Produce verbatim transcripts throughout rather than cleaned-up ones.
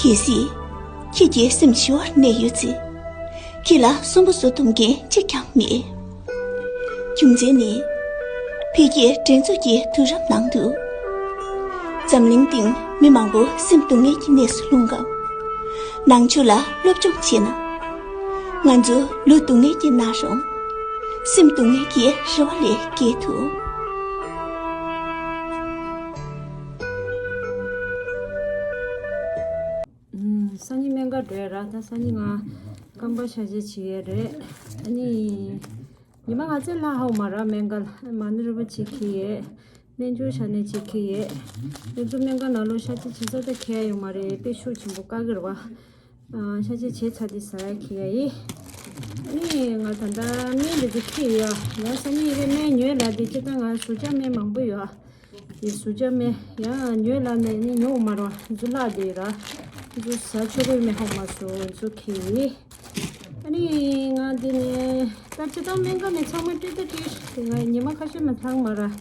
གལ་སྲིད་ཁྱེད་ཀྱི་སེམས་ཞི་བར་གནས་ཡོད་ཚེ། ཁྱེད་ལ་གསོན་པོ་བཟོ་ཐུབ་མཁན་གཅིག་ཀྱང་མེད། རྒྱུ་མཚན་ནི། འཕེལ་རྒྱས་འགྲན་རྩོད་ཀྱི་དུས་རབས་ནང་དུ། འཛམ་གླིང་སྟེང་མི་མང་པོ་སེམས་སྡུག་བསྔལ་གྱི་གནས་སུ་ལྷུང་སྐབས། ནང་ཆོས་ལ་སློབ་སྦྱོང་བྱས་ན། ང་ཚོ་ལུས་སྡུག་བསྔལ་གྱིས་མནར་རུང་། སེམས་སྡུག་བསྔལ་གྱི་རེ་བ་ལས་སྐྱེས་ཐུབ། ཨུམ། སང་ཉིན་སྨན་ཁང་འགྲོ་ཡ་ར། ད་སང་ཉིན་ང་རྐང་པ་གཤག་བཅོས་བྱེད་ཡ་རེད། ཨ་ནི། ཉི་མ་ལྔ་ཙམ་ལྷག་ཧ་གོ་མ་ར། སྨན་ཁང་ལ་མ་ཎི་རིན་པོ་ཆེ་འཁྱེར་ཡས། རྣལ་འབྱོར་ཞལ་ནས་ཅིག་འཁྱེར་ཡས། ང་ཚོ་སྨན་ཁང་ནང་ལོགས་གཤག་བཅོས་བྱེད་ས་ད་འཁྱེར་ཡ་ཡོད་མ་རེད། དཔེ་ཤུགས་ཆེན་པོ་དཀའ་གི་རེད་བ། ཨ། གཤག་བཅོས་བྱས་ཚར་དུས་ཟ་ཡ་འཁྱེར་ཡ་ཡིན། ཨ་ནི་ང་ད་ལྟ་སྨན་འདི་ཚོ་འཁྱེར་ཡོད་ཨ། ཡང་སང་ཉིན་རེ་སྨན་ཉོས་ལ་དེ་སྤྱིར་བཏང་ང་ཟུར་བཅག་སྨན་མང་པོ་ཡོད་ཨ། དེ་ཟུར་བཅག་སྨན་ཡང་ཉོས་ལ་ནས་ནི་ཉོ་མ་རོ་ཚུར་བརླག་དེ་ར། ཚུར་ཟ་ཆོག་གི་མེད་ཧ་གོ་མ་སོང་། ཚུར་འཁྱེར་ཡིན། ཨ་ནི་ང་འདི་ནས་ད་སྤྱིར་བཏང་སྨན་ཁང་ནས་ཚང་མ་སྤྲད་ད་སྤྲད། ང་ཉི་མ་ཁ་ཤས་མ་ལྷག་མ་ར།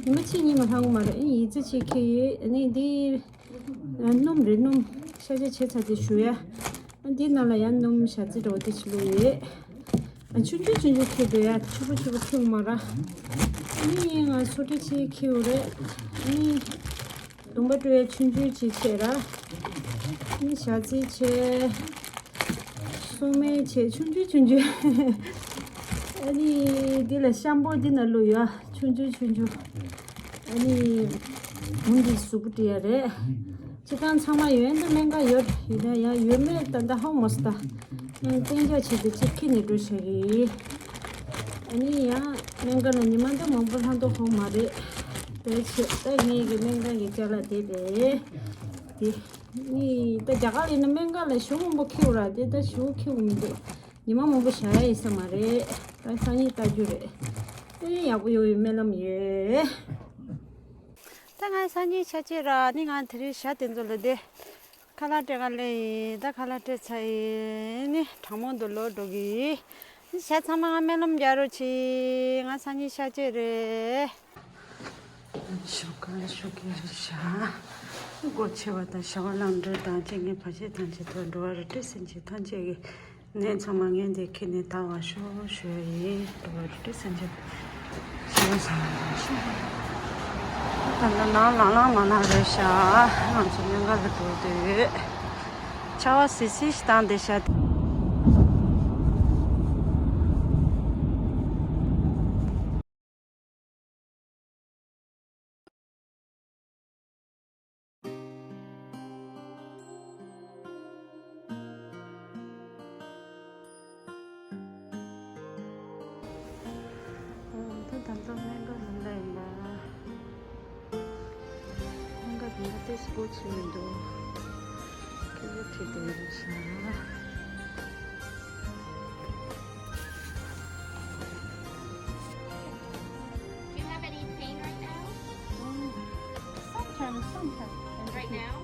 ཉི་མ་གཅིག་གཉིས་མ་ལྷག་མ་ར། ཨ་ནི་ཡིན་ཙི་ཅིག་འཁྱེར་ཡིན། ཨ་ནི་འདི་ཨ། སྣུམ་རེད། སྣུམ་གཤག་བཅོས་བྱས་ཚར་དེ་བཞུ་ཡ། ཨ། འདི་ནང་ལ་ཡང་སྣུམ་ཞག་རྩི་འདྲ་བོ་དེ་ཅིག་བླུགས་ཡོད། ཨ། ཆུང་ཆུང་ཆུང་ཆུང་འཁྱེར་འདུག་ཡ། ཕྱུག་པོ་ཕྱུག་པོ་འཁྱེར་མ་ར། ཨ་ནི་ང་སོ་ཊི་ཅིག་འཁྱེར་ཡོད་རེད། ཨ་ནི་ལུང་པ་བཀྲུ་ཡ་ཆུང་ཆུང་ཅིག་བྱས་ར། ཨ་ནི་ཞག་རྩི་བྱས། སོ་སྨན་བྱས། ཆུང་ཆུང་ཆུང་ཆུང་། ཨ་ནི་འདི་ལ་ཤམ་པོ་འདི་ནང་བླུགས་ཡོད། ཆུང་ཆུང་ཆུང་ཆུང་། ཨ་ནི་བུ་འདི་གཟུགས་པོ་འདྲི་ཡ་རེད། སྤྱིར་བཏང་ཚང་མ་ཡོད་འདི་སྨན་ཁང་ཡོད། ཡིན་ན་ཡང་ཡོད་མེད་ད་ལྟ་ཧ་གོ་མ་སོང་ད། ཡང་གཏན་འཇགས་བྱས་ཏེ་ཅིག་འཁྱེར་ནས་འགྲོ་བྱ་གི་ཡིན། ཨ་ནི་ཡང་སྨན་ཁང་ལ་ཉི་མ་འདི་མང་པོ་ལྷག་མདོག་ཧ་གོ་མ་རེད། དེ་བྱས་ད་ངེད་ཀྱི་སྨན་ཁང་གི་ཅ་ལག་དེ་རེད། དེ་ནི་ད་རྒྱ་གར་ལ་ཡིན་ན་སྨན་ཁང་ལ་ཞོ་མང་པོ་འཁྱེར་དགོས་ར། དེ་ད་ཞོ་འཁྱེར་དགོས་མི་འདུག་ཉི་མ་མང་པོ་བཞག་ཡ་ཡིན་ས་མ་རེད། ད་སང་ཉིན་ལྟ་རྒྱུ་རེད། ཨེ། ཡག་པོ་ཡོང་བའི་སྨོན་ལམ་ཡོད། ད་ང་སང་ཉིན་གཤག་བཅོས་ར་ནི་ང་དེ་རིང་ཞག་དེ་ཚོ་ལ་བསྡད། ཁ་ལག་སྤྲད་ག་སླེབས་ཡིན། ད་ཁ་ལག་སྤྲད་ཚར་ཡིན་ནི་དྲང་མོ་འདུག་ལོག་འགྲོ་གི་ཡིན། ཞག་ཚང་མ་ང་སྨོན་ལམ་རྒྱག་རོགས་གྱིས། ང་སང་ཉིན་གཤག་བཅོས་རེད། ཞོགས་ཀ་ལ་ཞོགས་ཀས་རེད་ཤག་སྒོ་ཕྱེ་བ་དང་ཤ་བ་ལངས་འགྲོ་དང་ཅེས་ངས་ཕ་ཆེ་ཐང་ཆེ་ཐོག་འགྲོ་བ་རེ་ཏྲེ་སེམས་ཆེ་ཐང་ཆེ་གི་ནས་ཚང་མ་ངས་འདི་ཁྱེར་ནས་ད་བ་ཤོག་ཞུ་ཡ་ཡིན། འགྲོ་བ་རེ་ཏྲེ་སེམས་ཆེ་ཤ་བ་ཟ་བ་དང་ཤ་ད་ལྟ་ནང་ལང་ལང་མ་ལང་རེད་ཤག་ང་ཚོ་སྨན་ཁང་ལ་འགྲོ་འདོད་ཡོད། ཆར་བ་སིལ་སིལ་ཞིག་བཏང་བསྡད་ཤག་ད་ད་ལྟ་སྨན་ཁང་ནང་ལ་ཡིན་པ། སྨན་ཁང་དེ་འདྲ་ཏོག་ཙམ་སྒོ་ཕྱེ་མི་འདུག་སྐད་ཆ་དྲིས་བསྡད་ཡོད་ཤག Do you have any pain right now? Um, sometimes, sometimes. Right now?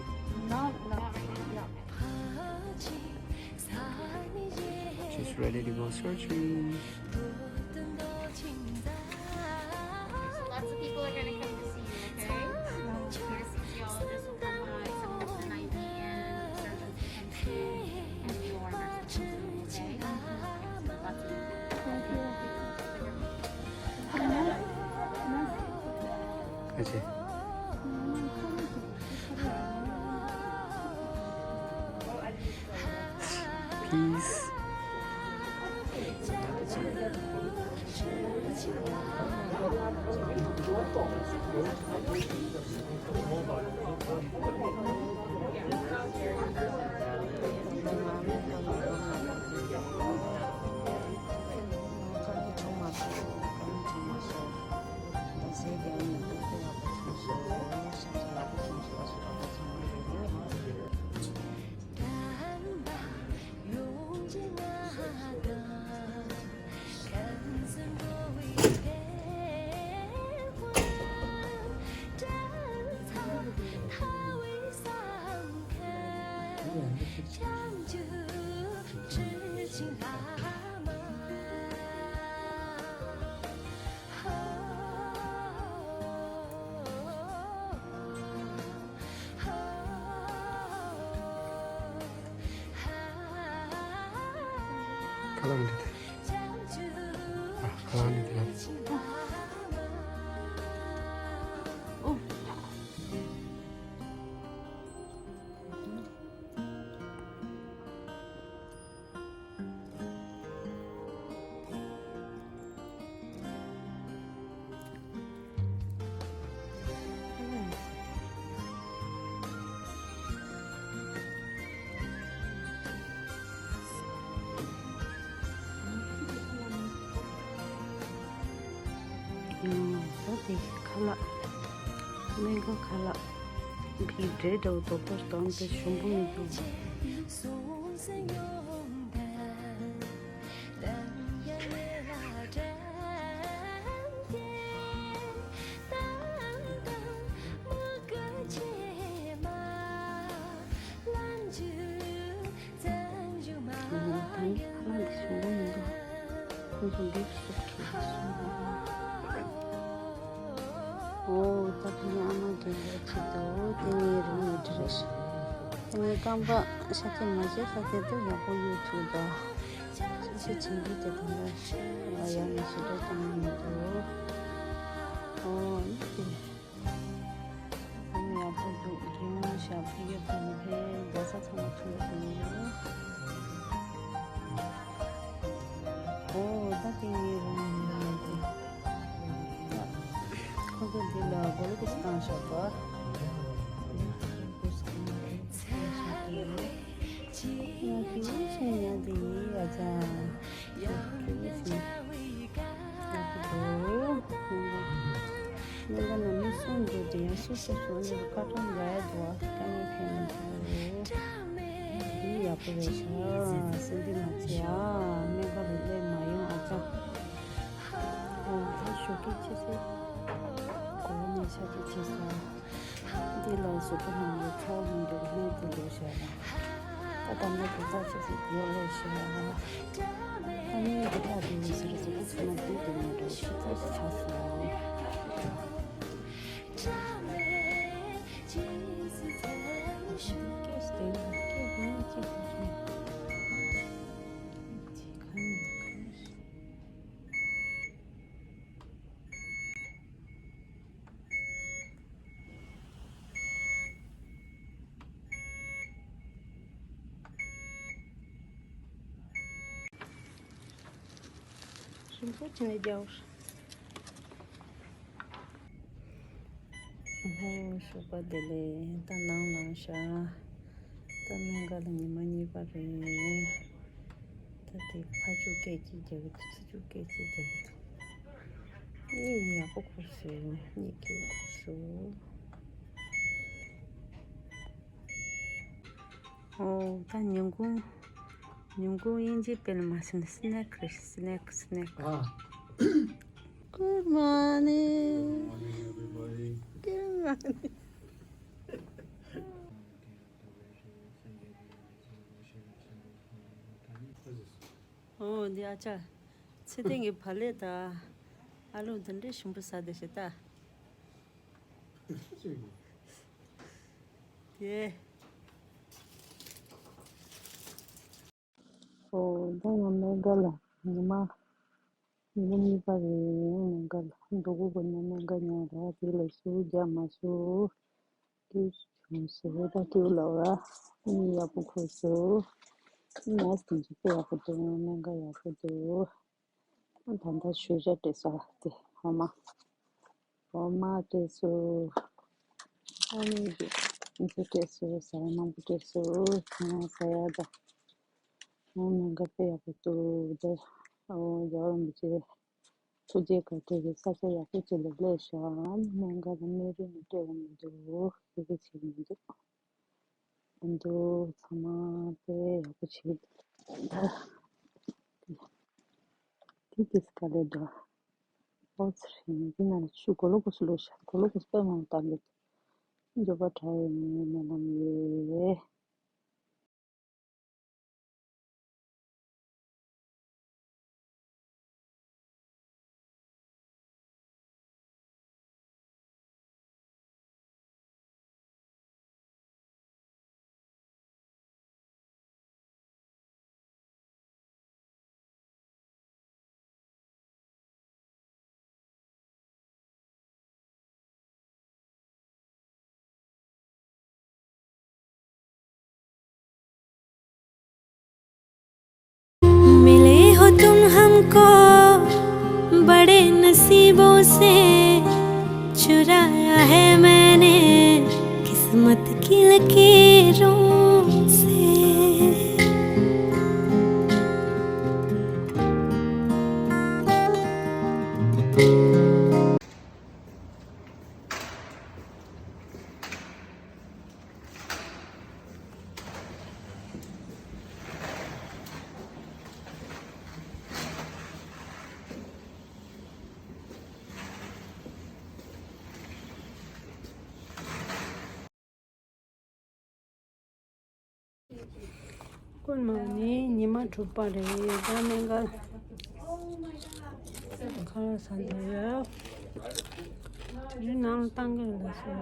Not, not, not right now. Yeah. She's ready to go surgery. So lots of people are gonna come to see you, okay? Anesthesiologist will come by, someone with an I V and surgeons will come see you. And we warm ourselves, okay? Lots of people. Thank you. Peace. ཁ་ལག་འདི་དེ། ཨ། ཁ་ལག་འདི་དེ། ད་དེ་ཁ་ལག་སྨན་ཁང་ཁ་ལག་གི་འབྲས་འདྲ་བོ་དོག་པོ་དང་དེ་ཞིམ་པོ་མི་འདུག་ད་ངས་ཁ་ལག་འདི་ཞིམ་པོ་མི་འདུག་ཁོང་ཚོ་འདི་སུབ་ཁེལ་སོང་། ཨོ། ད་ཕ་ནི་ཨ་མ་རྒན་ལགས་ཅིག་འདུག་དེ་ངའི་རུམ་མེ་ཊི་རེད་ཤག་ད་ངའི་རྐང་པ་ཤ་སྐྱེས་མ་བྱས་ས་དེ་དུ་ཡག་པོ་ཡོད་ཚུལ་འདུག་ཤ་སྐྱེས་བྱེད་རྒྱུ་དེ་དང་ལ་ཡང་ངས་ཞེ་དྲག་བཏང་མི་འདུག་ཨོ། ཡིན་ཏེ། ཡག་པོ་འདུག་རི་མོ་ཞབས་ཕ་གིར་བཏང་ནས་རྒྱལ་ས་ཚང་མ་མཐོང་གི་འདུག་ཨོ། ད་དེ་ངའི་རུམ་ཡིན་ཏེ། ཁོ་ཚོ་འདི་ལ་སྒོ་ལོག་ཅིག་བཏང་བཞག་པ། ང་དེ་ཆེ་ཉག་དེ་ཡིན་ཡ་ཅང་། སྨན་ཁང་ནང་མི་གསུམ་འགྲོ་དེ་ཡང་སུ་སུ་སུ་ནས་ཁ་གྲངས་འགའ་ཡ་འདུག་ཨ། ད་ངས་ཕན་མི་ཐུབ། འདི་ཡག་པོ་རེད་ཤག་སེམས་འདི་མ་བྱེད་ཨ། སྨན་ཁང་ལ་སླེབས་མ་ཡོང་ཨ་ཅག་ཨོ། ད་ཞོགས་ཀས་ཆེ་ཚེ་གོ་བ་ནས་ཆ་ཅིག་བྱེད་ས། འདི་ལ་གཟུགས་པོ་ནང་ལ་ཚ་བ་མི་འདུག་སྨན་དེ་འདུག་ཤག་ད་ད་ནི་དེ་ཚ་ཆེ་ཚེ་དེ་ཡོད་རེད་ཤག་ད་ནི་འདི་ལ་དེ་ཡིན་ཟེར་གཟུགས་པོ་ཚ་ན་དེ་དེ་མི་འདུག་ཤི་ཚ་ཞིག་ཆགས་སོང་། ཞིམ་པོ་བྱས་ནས་རྒྱག་ཧོ། ཞོགས་པ་བདེ་ལེགས། ད་ནང་ལངས་ཤག་ད་སྨན་ཁང་ལ་ཉི་མ་གཉིས་པ་རེད། ད་དེ་ཕར་ཅུག་སྐད་ཅིག་རྒྱག་གི་འདུག་ཚུར་ཅུག་སྐད་ཅིག་རྒྱག་གི་འདུག་གཉིད་ཡག་པོ་ཁུག་སོང་། གཉིད་སྐྱིད་པོ་ཁུག་སོང་། ཨོ། ད་ཉིན་གུང་། ཉིན་གུང་དབྱིན་ཇི་དཔེ་ལ་མ་ཟིན་ན་སི་ནེག་རེད། སི་ནེག་སི་ནེག་ཨ། Good morning. Good morning, everybody. Good morning. ཨོ། འདི་ཨ་ཅག་ཚེ་བརྟན་གྱི་བག་ལེབ་དང་ཨ་ལུ་འདི་འདྲའི་ཞིམ་པོ་ཟ་བསྡད་ཤག་ད། ཡེ། ཨོ། ད་ང་སྨན་ཁང་ལ་ཉི་མ། ཉི་མ་གཉིས་པ་རེད། སྨན་ཁང་ལ་འགྲོ་དགོས་པ་ནི་སྨན་ཁང་ཉལ་ར་དེ་ལ་ཞུ་རྒྱ་མ་ཞུ། དེ་བྱུང་ཟེར་ད་དེ་ལ་བ་གཉིད་ཡག་པོ་ཁུག་སོང་། ནས་དེ་ཚོ་དཔེ་ཡག་པོ་འདུག་སྨན་ཁང་ཡག་པོ་འདུག་ད་ལྟ་ཞུ་རྒྱ་སྤྲད་ས་དེ་ཧོ་མ། ཧོ་མ་སྤྲད་སོང་། ཨ་ནི་དེ་ཚོ་སྤྲད་སོང་། ཟ་ཡ་མང་པོ་སྤྲད་སོང་། ཁྱེད་རང་ཟ་ཡ་ད། ཨོ། སྨན་ཁང་དཔེ་ཡག་པོ་འདུག་དེ། ཨོ། རྒྱལ་བ་རིན་པོ་ཆེ་ཐུགས་རྗེ་བཀའ་དྲིན་གྱིས་ས་ཆ་ཡག་པོ་ཅིག་ལ་སླེབས་ཤག་སྨན་ཁང་ལ་སྨན་རིན་ནས་སྤྲད་པ་མི་འདུག་སྐད་ཆ་བྱེད་མི་འདུག་འདུག་ཚང་མ་དཔེ་ཡག་པོ་བྱེད། དེ་དེ་སྐད་ལས་འདྲ། ཨོ་ཙི་རེད། འདི་ན་ཆུ་གོ་ལོ་གོ་སུ་ལོ་ཤ་གོ་ལོ་གོ་སུ་པད་མ་བཏང་གི་འདུག་འགྱོད་པ་དྲག་ཡོད་ནི་སྨོན་ལམ་ཡོད། से चुराया है मैंने किस्मत की लकीरों से। སྐུ་མ་ནི་ཉི་མ་དྲུག་པ་རེད། ད་གནས་འགའ་ཁ་ལག་ཟ་འདོད་ཡོད། རི་ནང་ལ་བཏང་གི་ལ་སོ།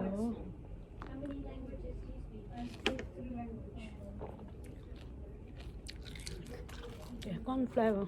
Corn flour.